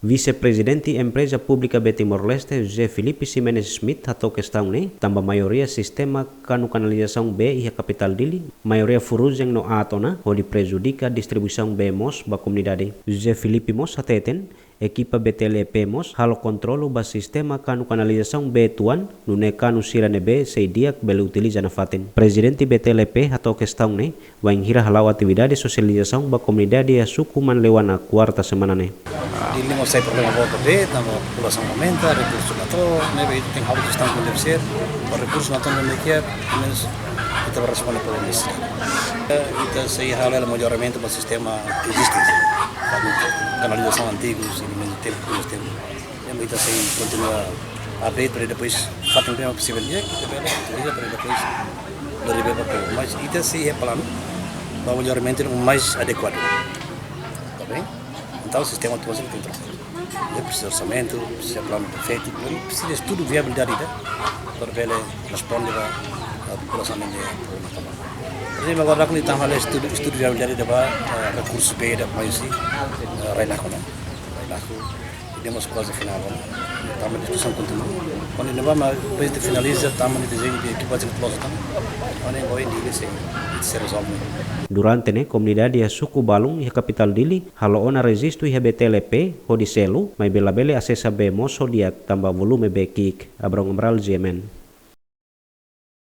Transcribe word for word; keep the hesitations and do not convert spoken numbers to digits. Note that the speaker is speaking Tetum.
Vise-Prezidente Empreza Públika B Timor-Leste, José Filipe Ximenes Schmidt, hato'o kestaun ne'e, tanba maioria sistema kanu kanalizasaun bee iha kapitál Dili, maioria furujen no aat ona, hodi prejudika distribuisaun bee moos ba komunidade. José Filipe mós hateten, ekipa B T L E P mós halo kontrolu ba sistema kanu kanalizasaun bee tuan, nune'e kanu sira ne'ebé sei di'ak bele utiliza nafatin. Prezidente B T L E P hato'o kestaun ne'e, bainhira hala'o atividade sosializasaun ba komunidade iha suku Manleuana kuarta semana ne'e. Dili mós sai problema boot ba bee, tanba populasaun aumenta, rekursu la to'o, ne'ebé tenke halo jestaun kona-ba ne'e, ba rekursu la to'o ne'e kiak, pelumenus ita bele responde problema ne'e. Ita sei halo hela melloramentu ba sistema ezistente. Kanalizasaun antigu, sei mellora tempu, tempu. Ne'e ita sei kontinua update para depois fatin bem possível dia, ita bele utiliza para depois deriva para povu. Mas ita sei iha planu ba melloramentu mais adekuadu. Tá bem? Entaun sistema atuál sei kontrola. Ne'e presiza orsamentu, presiza planu perfeitu, presiza estudu viabilidade ida, para bele responde ba populasaun ne'e problema também. Por ezemplu, agora kona-ba halo estudu, estudu viabilidade ida ba, eh, rekursu bee ida mai husi, eh, Rai Laku, ne'e? Rai Laku, ida mós kuaze finál ona. Tanba diskusaun kontinua. Kuandu ne'ebá mak depois de finaliza, tanba dezeñu de ekipa de loja também. Kuandu ne'ebá Dili sei, sei rezolve. Durante ne'e, komunidade iha suku balun iha kapitál Dili halo ona rejistu iha B T L E P hodi selu, maibé labele asesa bee moos ho di'ak tanba volume bee ki'ik. Abrão Amaral, G M N.